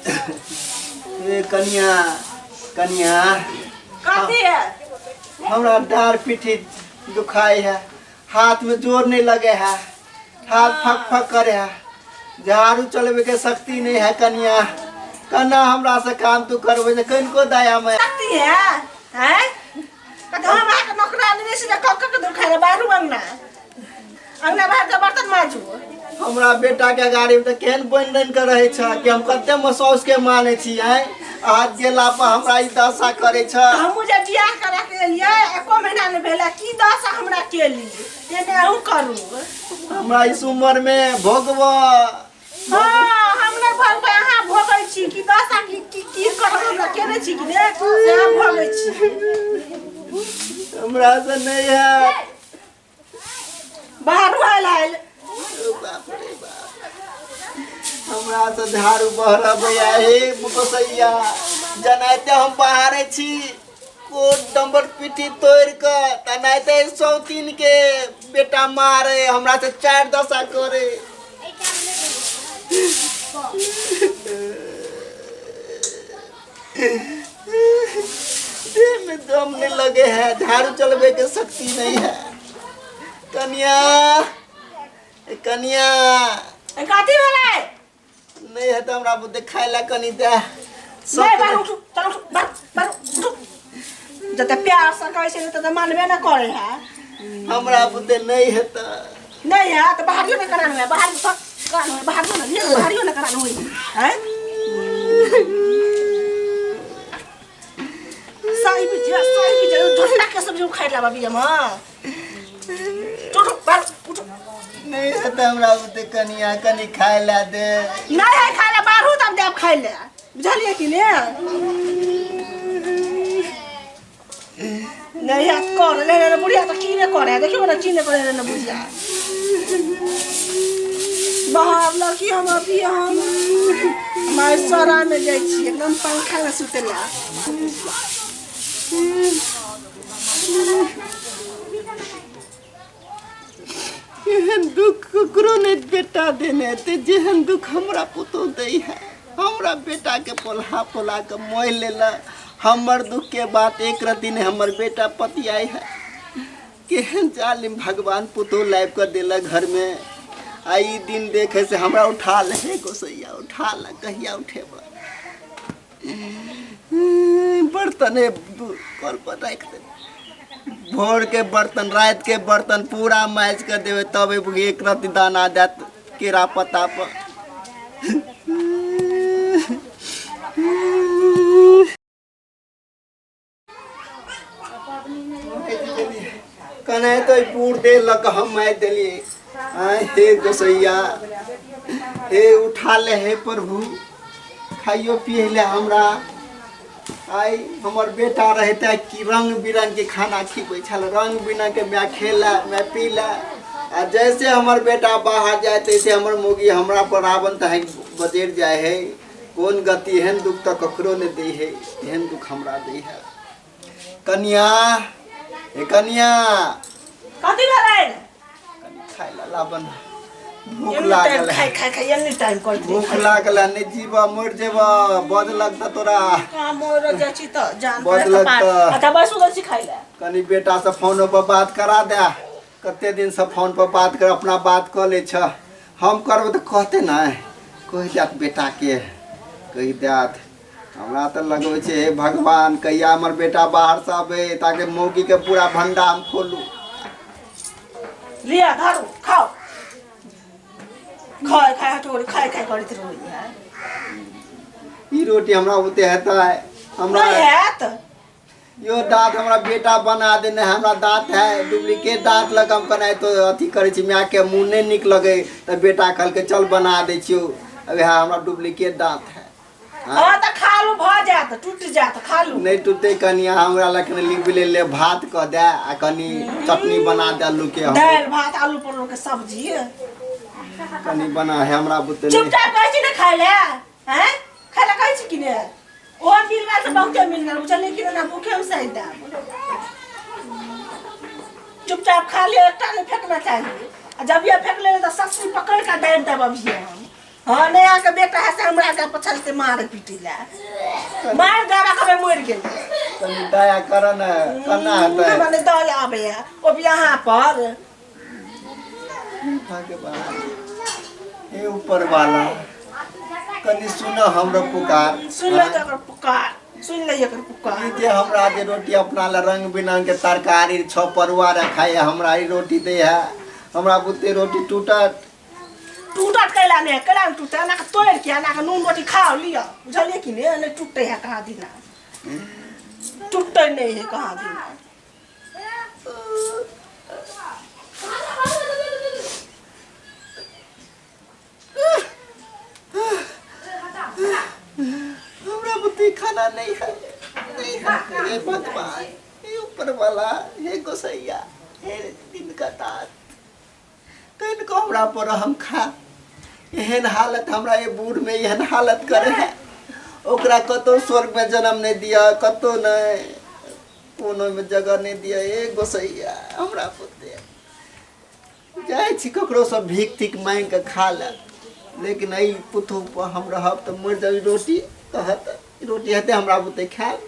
ए कनिया, कनिया। कथी है? हमरा डार पीठी दुखाई है, हाथ में जोर नहीं लगे है, हाथ फक फक करे है, झाड़ू चलबे के शक्ति नहीं है। कनिया, कना हमरा से काम तू करबे से कनिको दया में शक्ति है हैं तो हम आके नौकरानी नहीं से कक कक दूर खाए बाहर अंगना अंगना बाहर के बर्तन माजू। हमरा बेटा के गाड़ी में तो केहन बनि रनि के रहे छ कि हम कते महसूस के माने छी आय आज गेला पर हमरा ई दशा करे छ। हमहूँ जे बियाह करा के एलियै एको महीना नहि भेलै की दशा हमरा केली एने अहूँ करू। हमरा इस उम्र में भोगब। हाँ हम नहि भोगबै, अहाँ भोगै छी कि दशा की की की करब हमरा केने छी कि ने से अहाँ भोगै छी। हमरा से नहीं है। बाहर आयल आयल। बाप रे बाप, हमरा से झाड़ू बहरबैया हे गोसैया, जनाइते हम बाहरे छी कोट डम्बर पीठी तोड़ कऽ तनाइते सौतीन के बेटा मारे हमरा से चार दशा करे। देह में दम नहीं लगे है, झाड़ू चलबे के शक्ति नहीं है। कनिया, ए कनिया। ए, कथी भेलै? नहीं है तो हमरा बुद्धि खाय ला कनी दे। नहीं, बाहर उठू, चल उठू, बाहर, बाहर उठू। जते प्यार से कहै छै तते मानबे न करे है। हमरा बुद्धि नहीं है तो नहीं है तो बाहरियो न करानो है, बाहर तो करानो है, बाहरियो न, ये बाहरियो न करानो है। हैं? सही बिचे, सही बिचे, झोटा के सब्जी उखाड़ लाबा बिया मां। उठो, बाहर उठो। नहीं है तो हमरा बुद्धि कनिया कनी खाय ला दे। नहीं है खाय ला, बाहर तब देब खाय ला। बुझलियै कि ने? नहीं है कर ले ले बुढ़िया तो की ने करे, देखियो ना की ने करे ने बुढ़िया। बाहर लड़की हम अभी हम हमारे सरा में जाइ छी एकदम पंखा में सुतेला। एहन दुख ककरो नहीं बेटा देने हेतै जेहन दुख हमरा पुतोह दै है। हमरा बेटा के पोल्हा पोल्हा के मोहि लेलक, हमर दुख के बात एक रत्ती नहीं हमर बेटा पतियाइ है। केहन जालिम भगवान पुतोह लाबि कऽ देलक घर में, आ ई दिन देखे से हमरा उठा ले हे गोसैया, उठा ले, कहिया उठेब? बर्तने कल पर राखि दे, भोर के बर्तन रात के बर्तन पूरा माजि कऽ देबै तब एक रत्ती दाना देत केरा पत्ता पर। कने तो पूर दे लग हम मारि देलियै। आय हे गोसैया, हे उठा ले हे प्रभु, खाइयो पिए ले हमरा। आइ हमर बेटा रहते कि रंग बिरंग के खाना खिबै छल, रंग बिरंग के मैं खेला मैं पीला, आ जैसे हमर बेटा बाहर जाए तैसे हमर मौगी हमरा पर रावण तहन बजरि जाए है। कोन गति, एहन दुख तऽ ककरो नहि दै है, एहन दुख हमरा दै है। कनिया, हे कनिया। कथी भेलै? कनि खाय ला लाबन, भूख लागल है। खाय खाय खाय एनी टाइम कर। भूख लागल है, नहीं जीबा मर जेबा, बद लगता तोरा। कहाँ मर जाइ छी तऽ जान बद लगता। अच्छा बस उधर छी खाय ला। कनि बेटा से फोन पर बात करा दे, कते दिन से फोन पर बात कर अपना बात कऽ लै छ, हम करबै तऽ कहते नहि, कहि देत बेटा के, कहि देत। हमरा तऽ लगबै छै हे भगवान कहिया हमर बेटा बाहर से आबै ताकि मौगी के पूरा भंडा हम खोलू। लिया धरू खाओ, खाय खाय हटोरी खाय खाय करैत रहैया। ई रोटी हमरा ओते हेतै? हमरा नहि हैत। यो दाँत हमरा बेटा बना देने है, हमरा दाँत है डुप्लीकेट दाँत लग हम केनाहितो तो अथी करै छी, मायके मुँह नहि नीक लगै तऽ बेटा कहलकै चल बना दै छियौ, वएह हमरा डुप्लीकेट दाँत है। हाँ तऽ खा लू, भऽ जायत, टूटि जायत, खा लू। नहि टूटते कनिया, हमरा लग कनि लिबि ले ले भात कऽ दे आ कनि चटनी बना दे आलू के, हम दालि भात आलू परोर के सब्जी कनि बना है हमरा बुते नहि। चुपचाप कहै छी ने खाय ले, हैं खाय ले कहै छी कि ने? ओ मिल गेल तऽ बहुते मिल गेल, बुझलियै कि ने? भूखे हम सहि देब, चुपचाप खा लिअ, एकटा नहि फेकना चाही, आ जब ये फेक लेबै तऽ ससुर पकड़ कऽ दाबि देब अभिये हम। हाँ नहीं आके बेटा है से हमरा के पछल से मार पीटी ला मार देबा कबे मर गेल। तनी दया कर न, कना हेतै? मने दया आबे है ओ भी यहाँ पर। भगवान, हे ऊपर वाला, कनी सुन हमरो पुकार। सुन ले एकर पुकार, सुन ले एकर पुकार। ई जे हमरा जे रोटी अपना ला रंग बिरंग के तरकारी छह परुआ रखाय हमरा ई रोटी दे है, हमरा बुते रोटी टूटत? टूटत कैला नहि, कैला नहि टूटत? एना के तोड़ि के एना के नून रोटी खाओ लिअ, बुझलियै कि नहि? नहि टूटै है कहाँ दिना, टूटै नहि है कहाँ दिना। हमरा बुते खाना नहीं है, नहीं है। हे भगवान, हे ऊपर वाला, हे गोसैया, हे दिन का तात, तनिको हमरा पर हम खा। एहन हालत हमरा ये बूढ़ में एहन हालत करे है, ओकरा कतौ स्वर्ग में जन्म नहीं दिया, कतौ नहीं, कोनो में जगह नहीं दिया। हे गोसैया, हमरा बुते जाइ छी ककरोसँ भीख तीख मांगि कऽ खा ले, लेकिन एहि पुतहु पर हम रहब तऽ मरि जाब। रोटी कहत, रोटी हेतै हमरा बुते खायल?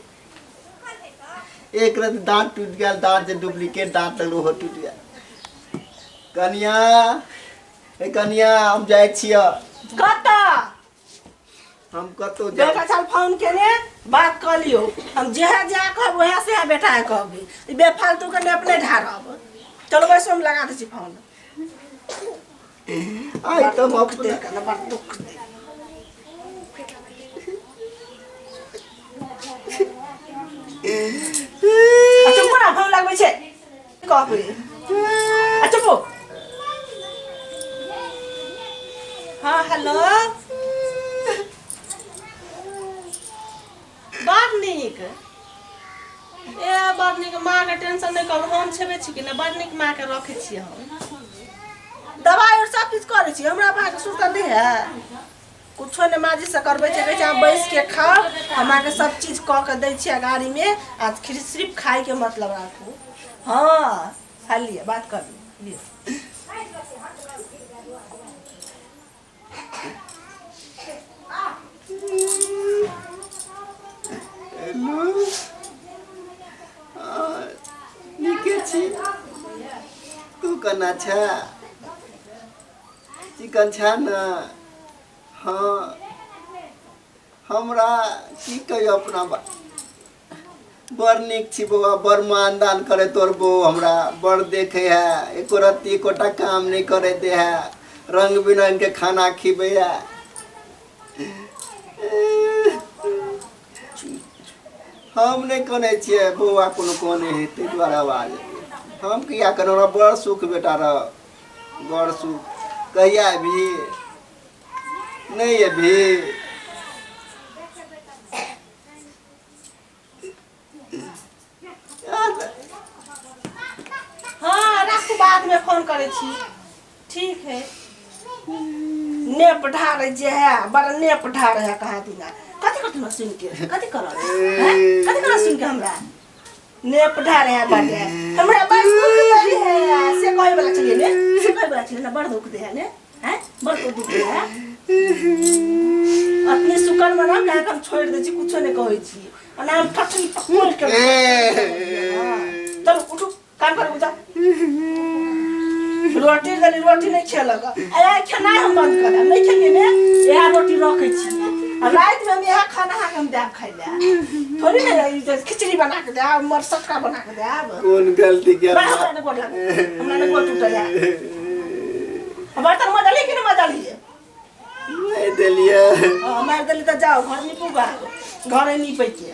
एक रति दाँत टूटि गेल, दाँत जे डुप्लीकेट दाँत लगल ओहो टूटि गेल। कनिया, हे कनिया, हम जाइ छियै। कतऽ? हम कतौ जाय। बेटा चल फोन केने बात कऽ लियौ, हम जेहे जा कहब वएह से बेटा के कहबै, ई बेफालतू के नेप नहि ढारब। चलो वैसे हम लगा दै छी फोन। आइ तऽ हम दुख अपना दे के बड़ दुख दे। अच्छा कोना फोन लगबै छै कहबै? अच्छा बो हाँ हेलो, बड़ नीक, ए बड़ नीक। माँके टेंशन नहि करू, हम छेबे छी कि नहि? बड़ नीक माँके रखै छियै हम, दवाइ और सब किछु करै छी। हमरा माँके सुरता नहि है कुछो नहि, माँ जी से करबै छै। कहै छै अहाँ बैस के खाउ, हम अहाँके सब चीज कऽ के दै छियै गाड़ीमे, आ सिर्फ खाइके मतलब राखू। हाँ खा लिअ, बात कर लिअ। हेलो, हाँ, नीके छी, तू केना छै? चिकन छै ने? हाँ, हमरा की कहियो अपना बा बड़ नीक छी बौआ, बड़ मानदान करे तोर बौ, हमरा बड़ देखे है, एको रत्ती एकोटा काम नहीं करे दे है, रंग बिरंग के खाना खिबे है। हम नहि कनै छियै बौआ, कोनो कने है ताहि दुआरे आवाज हम किया करै? हमरा बड़ सुख बेटा रह, बड़ सुख। कहिया अबही? नहि अबही? हाँ राखू, बादमे फोन करै छी। ठीक है। नेप ढारै जे है बड़ नेप ढारै है कहाँ दिना। कथी करतै सुनि के? कथी करत हैं? कथी करत सुनि के? हमरा नेप ढारै है बड़, हमरा बड़ दुख दै है से कहै वाला छलियै ने, से कहै वाला छलियै ने। बड़ दुख दै है ने हैं, बड़ दुख दै है। अपने सुकन मना कह हम छोड़ि दै छी, कुछो नहि कहै छी, ओना हम ठठरी पकड़ के। चलू उठू, काम करू, जाउ। रोटी देली, रोटी नहि खेलक। आ खेनाइ हम बंद कऽ देब, नहि खेलियै ने, इएह रोटी रखै छी आ रातिमे हम इएह खाना अहाँके हम देब खाइ लए। थोड़ी ने ई जे खिचड़ी बना कऽ देब, मरसटका बना कऽ देब। कोन गलती के? बड़ा हमरा नहि गोड़ लागल, हमरा नहि गोड़ टूटल है। बर्तन मजलियै कि नहि मजलियै? नहि देलियै। हँ, मारि देली तऽ जाउ घर नीपू, गा घरे नीपैके।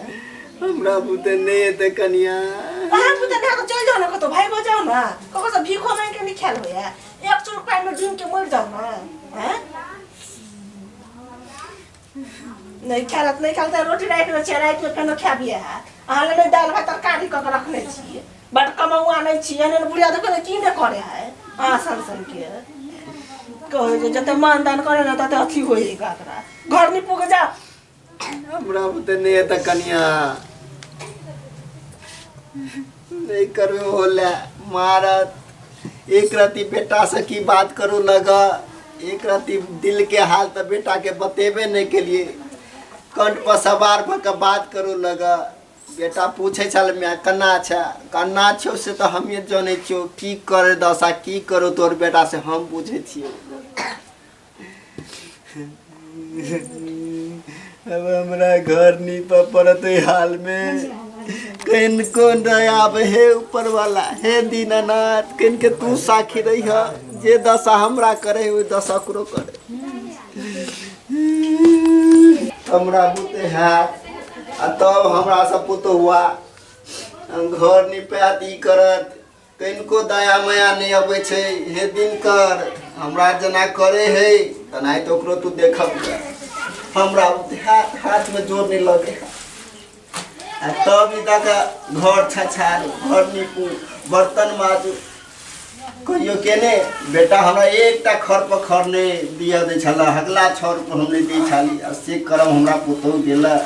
हमरा बुते नहि हेतै कनिया। अहाँ बुते नहि तऽ चलि जाउ ने कतहु, भागि जाउ ने ककरो से, भीखो मांगि के नहि खायल होइए? एक चूर पानिमे डूबि के मरि जाउ ने। हैं, नहि खायल, नहि खायल तऽ रोटी राखि दै छियै, रातिमे फेनो खाबिए है। अहाँ लए नहि दालि भात तरकारी कऽ के रखने छियै। बड कमौआ नहि छी, एहन एहन बुढ़िया देखो ने की नहि करे है। अहाँ सन सन के कहै जे जते मान दान करे ने तते अथी होइ है एकरा। घर नीपू के जा। हमरा बुते नहि हेतै कनिया, नहि करबै होले, मारत। एक रति बेटा से की बात करू लगा? एक रति दिल के हाल तऽ बेटा के बतेबे नहि केलिए। कंठ पर सवार भऽ कऽ बात करू लग। बेटा पूछै छल माय केना छै, केना छौ से तऽ हमे जनै छियौ, की करे दशा की करू तोहर बेटा से हम बुझै छियौ। अब हमरा घर नीपऽ पड़त एहि हालमे। किनको नहि आब हे ऊपर वाला, हे दीनानाथ, किनके तू साखी रही जे दशा हमरा करे ओहि दशा ओकरो करे। हमरा बुते हैत आ तब हमरा सब पुतहुआ घर निपायत ई करत। कनिको दया माया नहि अबै छै। हे दिनकर, हमरा जेना करे है तेनाहि तऽ ओकरो तू देखब। हमरा हाथ हाथमे जोर नहि लगे है। आ तब ई दऽ कऽ घर छछारू, घर नीपू, बर्तन माजू। कहियो केने बेटा हमरा एकटा खर पर खर नहि दिअ दै छलै, हगला छर पर हम नहि दै छली। आ से करम हमरा पुतहु गेला,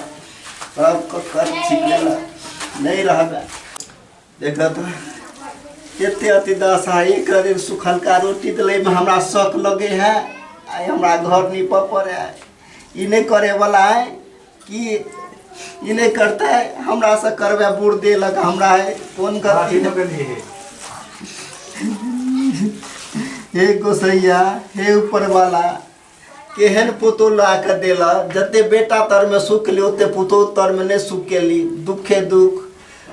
सबके कर छीप लेला। नहि रहबै। देखऽ तऽ कते अति दशा। एक दिन सुखलका रोटी देलैमे हमरा शौक लगे है, आइ हमरा घर नीपऽ पड़े है। ई नहि करैवला है कि ई नहि करतै, हमरा से करबै बूढ़ देलक हमरा है कोन गलती। हे गोसैया, हे ऊपर वाला, केहन पुतोह ला कऽ देलक। जते बेटा तरमे सुख केली ओते पुतोह तरमे नहि सुख केली, दुखे दुख।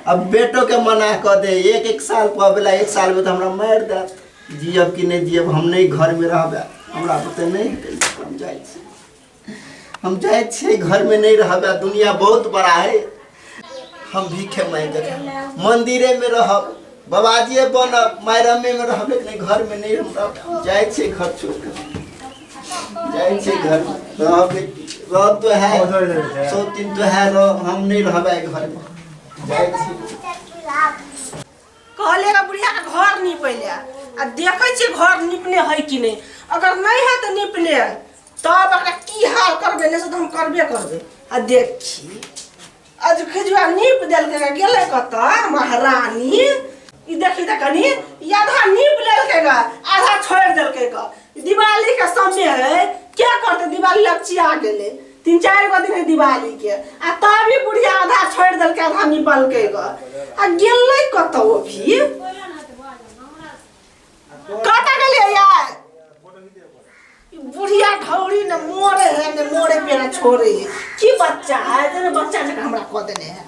अब बेटोके मना कऽ दे, एक एक साल पर अबेला, एक सालमे तऽ हमरा मारि देत। जियब कि नहि जियब हम नहि घरमे रहबै, हमरा बुते नहि हेतै। हम जाइ छी, हम जाइ छियै, घरमे नहि रहबै। दुनिया बहुत बड़ा है। हम भीखे मांगि कऽ खायब, मन्दिरेमे रहब, बाबाजिए बनब, मायरमे रहब, लेकिन घरमे नहि हम रहब। जाइ छियै, घर छोड़ि कऽ जाइ छियै। घर रहब रहब तो है सौ दिन तो है रह, हम नहि रहबै घरमे, जाइ छी। कहलियै बुढ़िया के घर नीपै लए, आ देखै छियै घर नीपने है कि नहि। अगर नहि है तऽ नीपने, तब एकरा की हाल करबै ने से तऽ हम करबे करबै। आ देखी आज खिजुआ नीप देलकै, गेलै कतऽ महारानी? ई देखी तऽ कनी, ई आधा नीप लेलकै ग, आधा छोड़ि देलकै ग। दिवाली के समय है, क्या करतै? दिवाली लगचिया गेलै, 3-4 गो दिन है दिवाली के, आ तब भी बुढ़िया आधा छोड़ि देलकै, आधा निपलकै ग, आ गेलै कतऽ? ओ भी कतऽ गेलियै यार? ई बुढ़िया ढौरी ने मोरे है ने मोरे पेड़ा छोड़े है। की बच्चा है जेना बच्चा जकाँ हमरा कऽ देने है।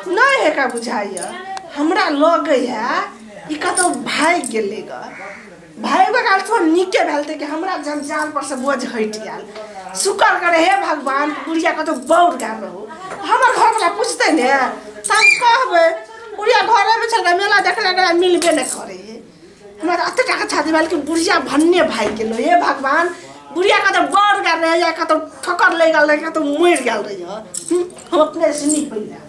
नहि है का बुझाइए हमरा, लगै है ई कतौ भागि गेलै ग। भागि गेल तो नीके भेल कि हमरा जंजाल पर से बोझ हटि गेल। शुक्र करे हे भगवान, बुढ़िया कतौ बौर गेल रहू। हमर घरवला पूछतै ने तऽ हम कहबै बुढ़िया घरेमे छलै, मेला देखले गेलै, मिलबे नहि करै है। हमरा तऽ एते टाका छाती भेल कि बुढ़िया भन्ने भागि गेलै। हे भगवान, बुढ़िया कतौ बड़ गेल रहै या कतौ ठोकर लागि गेल रहै, कतौ मरि गेल रहै। हम अपने से नहीं पहिले।